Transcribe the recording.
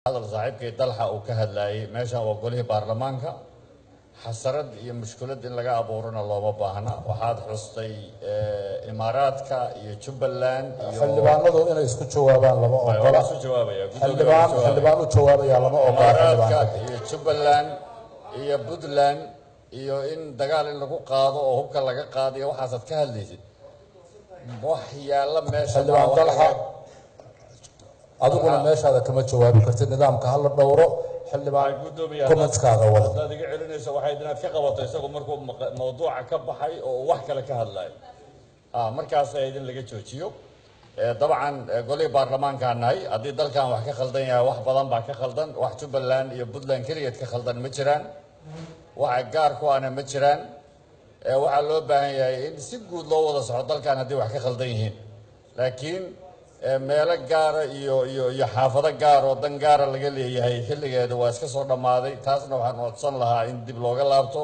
Hadal saaxiibkay Dalxa uu ka hadlaayay, meeshan waa golihii baarlamaanka, xasarad iyo mushkulad in laga abuurana looma baahna. Waxaad xustay Imaaraadka iyo Jubbaland iyo Xildhibaanadu inay isku jawaabaan lama waa ogola. Isu jawaabaya gudoomiye, Xildhibaan waa isu jawaabaya. Xildhibaan u jawaabaya lama ogola. Imaaraadka Xildhibaanka iyo Jubbaland iyo Puntland iyo in dagaal in lagu qaado oo hubka laga qaado iyo waxaasaad ka hadlaysid, wax yaalla meesha Xildhibaan ma Dalxa, adiguna meeshaada kama jawaabi kartid, nidaamka hala dhowro. Xildhibaan, Gudoomiye, commentskaaga wada. Haddaad iga celinayso, waxay inaad ka qabato isagu markuu mawduuca ka baxay oo uu wax kale ka hadlayo, markaas ahayd in laga joojiyo. Dabcan golihii baarlamaankaan nahay. Haddii dalkan wax ka khaldan yahay, wax badan baa ka khaldan. Wax Jubbaland iyo Puntland keligeed ka khaldan ma jiraan, waxa gaar ku ana ma jiraan. Waxaa loo baahan yahay in si guud loo wada soco dalkan haddii wax ka khaldan yihiin, laakiin meelo gaara iyo xaafado gaar oo dan gaara laga leeyahay xilligeeda waa iska soo dhammaaday. Taasna waxaan codsan lahaa in dib looga laabto.